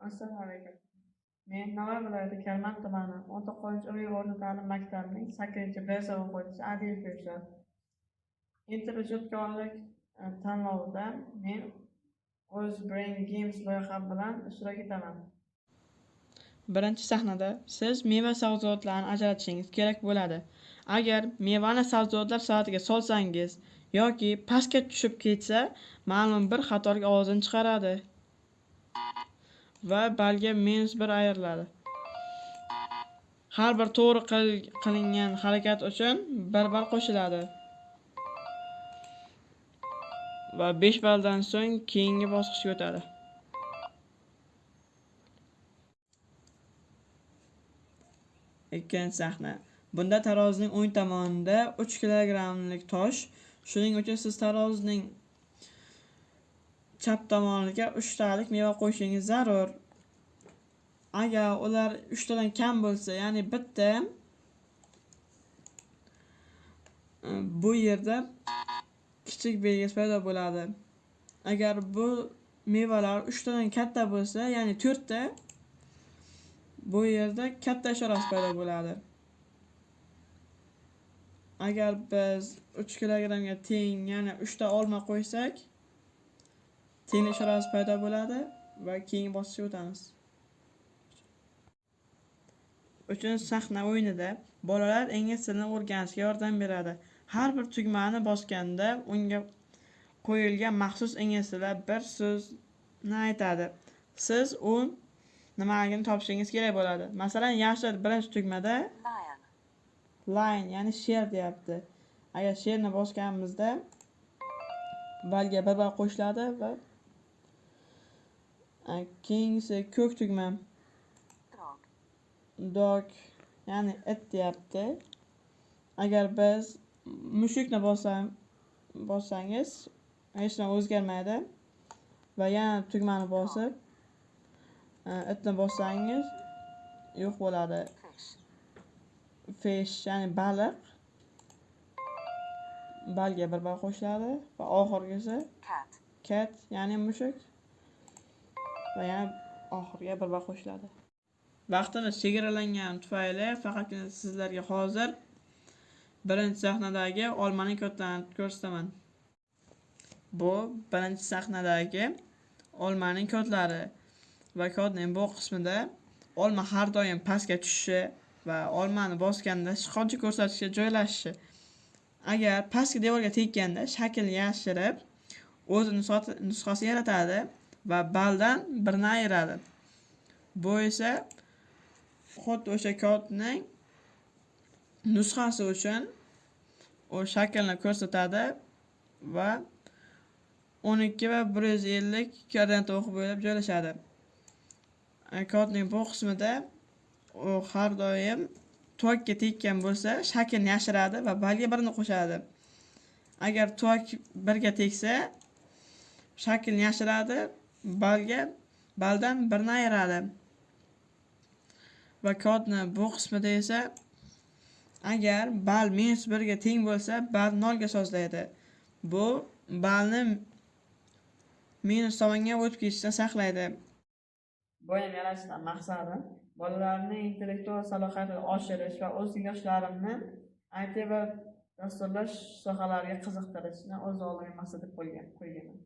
Assalomu alaykum. Men Navoiy viloyati Karman tumani O'nto'qqizinchi umumiy o'rta ta'lim maktabining 8-B sinf o'quvchisi Adiyev Dilshod. Inter ijodkorlik tanlovida men o'z Brain Games loyiham bilan ishtirok etaman. Birinchi sahnada siz meva sabzavotlarni ajratishingiz kerak bo'ladi. Agar mevani sabzavotlar savatiga solsangiz yoki pastga tushib ketsa, ma'lum bir xatolik ovozini chiqaradi va balga -1 ayriladi. Har bir to'g'ri qilingan harakat uchun 1 ball qo'shiladi. Va 5 balldan so'ng keyingi bosqichga o'tadi. Ikkinchi sahna. Bunda tarozining o'ng tomonida 3 kilogrammlik tosh. Shuning uchun siz tarozining chap tomoniga 3 talik meva qo'yishingiz zarur. Agar ular 3 tadan kam bo'lsa, ya'ni bitta, bu yerda kichik belgisi paydo bo'ladi. Agar bu mevalar 3 tadan katta bo'lsa, ya'ni 4 ta, bu yerda katta ishorasi paydo bo'ladi. Agar biz 3 kilogrammga teng, ya'ni 3 ta olma qo'ysak, tenglik ishorasi paydo bo'ladi va keyingi bosqichga o'tamiz. Uchinchi sahna o'yinida bolalar ingliz tilini o'rganishga yordam beradi. Har bir tugmani bosganda unga qo'yilgan maxsus ingliz tilida bir so'zni aytadi. Siz u nimaligini topishingiz kerak bo'ladi. Masalan, yashil birinchi tugmada lion, ya'ni sher deyapti. Agar sherni bosganimizda balga bir ball qo'shiladi va keyingisi ko'k tugma dog, ya'ni it deyapti. Agar biz mushukni bossangiz hech nima o'zgarmaydi va yana tugmani bosib itni bossangiz yo'q bo'ladi. Fish, ya'ni baliq, balga bir ball qo'shiladi va oxirgisi cat, ya'ni mushuk va yana oxiriga bir ball qo'shiladi. Vaqtimiz chegaralangani tufayli faqatgina sizlarga hozir birinchi sahnadagi olmaning kodlarini ko'rsataman. Bu birinchi sahnadagi olmaning kodlari va kodning bu qismida olma har doim pastga tushishi va olmani bosganda sichqoncha ko'rsatkichga joylashishi. Agar pastki devorga tekkanda shakl yashirib o'z nusxasini yaratadi va baldan birini ayiradi. Bu esa xuddi o'sha kodning nusxasi uchun u shaklni ko'rsatadi va 12 va 150 koordinata o'qi bo'ylab joylashadi. Kodning bu qismida u har doim tuvakka tekkan bo'lsa, shaklni yashiradi va balga birini qo'shadi. Agar tuvak birga tegsa, shaklni yashiradi, baldan birini ayiradi. Va kodni bu qismida esa agar ball -1 ga teng bo'lsa, ball 0 ga sozlaydi. Bu ballni minus tomonga o'tib ketishdan saqlaydi. Bu o'yin yaratishdan maqsadim bolalarning intellektual salohiyatini oshirish va o'z yoshlarimni IT va dasturlash sohalariga qiziqtirishni o'z oldimga maqsad deb qo'yganman.